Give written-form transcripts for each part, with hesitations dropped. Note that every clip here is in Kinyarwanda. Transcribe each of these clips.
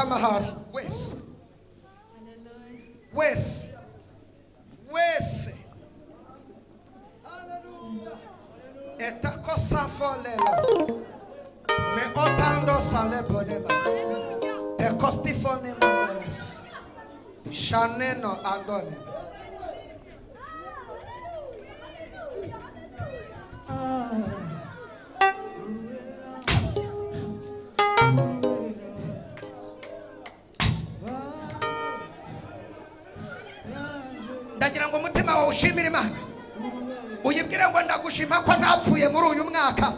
Pfukama ahari wese wese wese etakosafolelas me otando salebonema tekostifonemonolas shaneno andonema. Ndagira ngo umutima wawe ushimire Imana, uyibwire ngo ndagushima ko ntapfuye muri uyu mwaka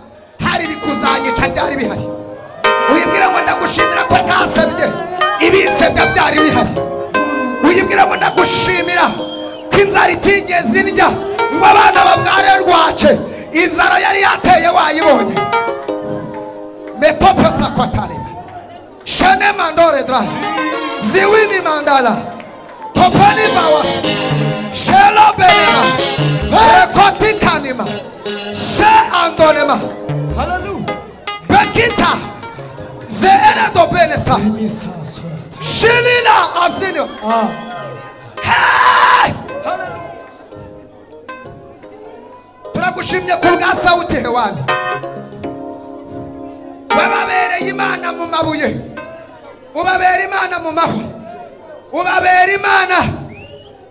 hari bikuzanyica byari bihari. Uyibwire ngo ndagushimira ko ntasebye ibisebya byari bihari. Uyibwire ngo ndagushimira ko inzara itigeze indya ngo abana babware rwace, inzara yari yateye wayibonye. Metoposakotareba shene mandore dra ziwini mandala topani bawas shelo benema rekotikanima se andonema. Hallelujah. Bekita zeene do benesta shilina asinio. Hey! Hallelujah. Turagushimye ku bwa sauti hewani, wababereye Imana mu mabuye, ubabera Imana mu mahwa, ubabera Imana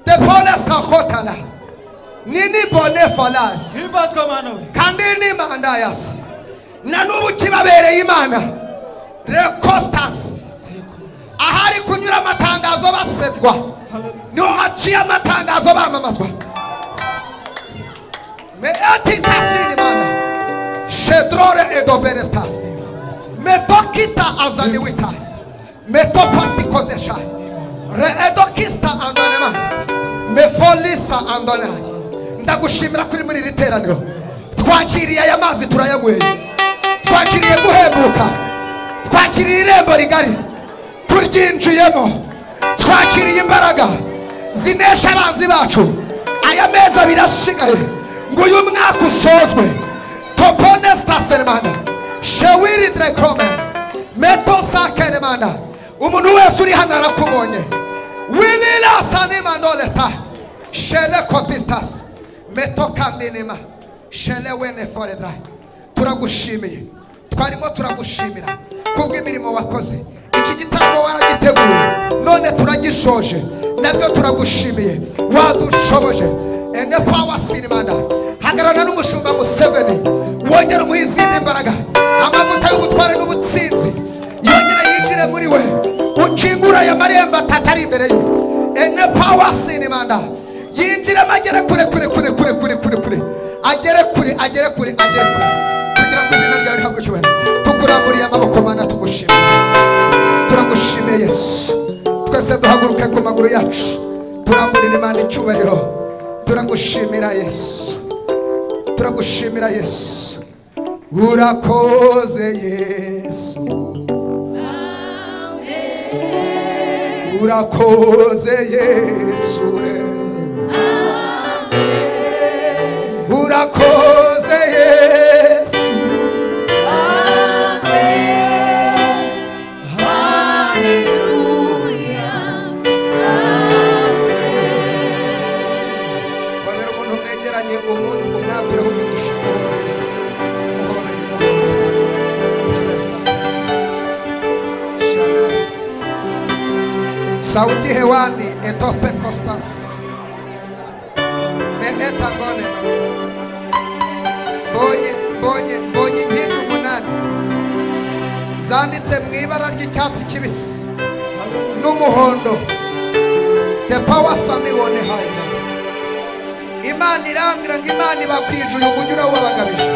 depona sakhotala nini bone falas kandi ni mandayas na nubu kibabereye Imana rekostas ahari kunyura amatangazo basebwa niho haciye amatangazo bamamazwa. Me etitasini mana shedrore edoberestas metokita azaniwita metopastikodesha reedokista andonema mefolisa andonai. Ndagushimira kuri muri iri teraniro, twakiriye aya mazi turayanyweye, twakiriye guhembuka, twakiriye irembo rigari turyinjiyemo, twakiriye imbaraga zinesha abanzi bacu. Aya meza birashigaye ngo uyu mwaka usozwe. Toponestasermana shewiri drekromen metosakenemana. Umuntu wese uri hano arakubonye. Wilila sanimandoleta shele kotistas metokandinema shele wene foredra. Turagushimiye, twarimo turagushimira kubw'imirimo wakoze. Iki gitambo waragiteguye none turagishoje, nabyo turagushimiye, wadushoboje. Ene power sinimanda hagarana n'umushumba Museveni, wongera umuhe izindi mbaraga, amavuta y'ubutware n'ubutsinzi yongera yinjire muri we, ukingura aya marembo atatu ari imbere ye. Ene power sinimanda yinjire agere kure kure kure kure kure kure kure, agere kure agere kure agere kure, kugira ngo izina ryawe rihabwe icyubahiro. Tukuramburiye amaboko Mana, tugushimire, turagushimiye Yesu. Twese duhaguruke ku maguru yacu, turamburire Imana icyubahiro. Turagushimira Yesu, turagushimira Yesu. Urakoze Yesu, urakoze Yesu, urakoze Yesu. Hobera umuntu mwegeranye umwatureho umugisha, muhobere muhobere muhobere. Shanas sauti hewani etope Constance me etangone manest bonye bonye bonye inkingi umunani zanditse mu ibara ry'icyatsi kibisi n'umuhondo. The power sami wone haina. Imana irambwira ngo Imana ibakwije uyu mujyi urawubagabije.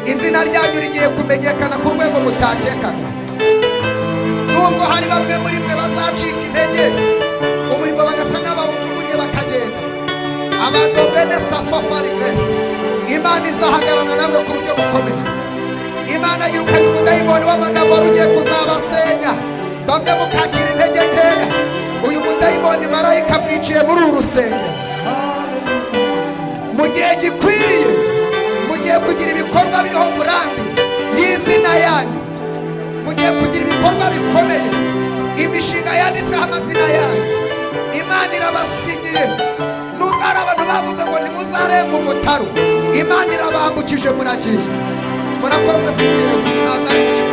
Izina ryanyu rigiye kumenyekana ku rwego mutakekaga. Nubwo hari bamwe muri mwe bazacika intege, umurimo bagasa n'abawujugunye bakagenda, abadobenestasofarigre, Imana izahagarana namwe ku buryo bukomeye. Imana yirukanye umudayimoni w'amagambo wari ugiye kuzabasenya, bamwe mukakira intege nkeya. Uyu mudayimoni marayika mwiciye muri uru rusengero. Mu gihe gikwiriye mugiye kugira ibikorwa biriho burandi y'izina yanyu, mugiye kugira ibikorwa bikomeye. Imishinga yanditseho amazina yanyu, Imana irabasinyiye. Nubwo hari abantu bavuze ngo ntimuzarenga umutaru, Imana irabambukije, muragiye. Murakoze, singiye, ntabwo ari cyo.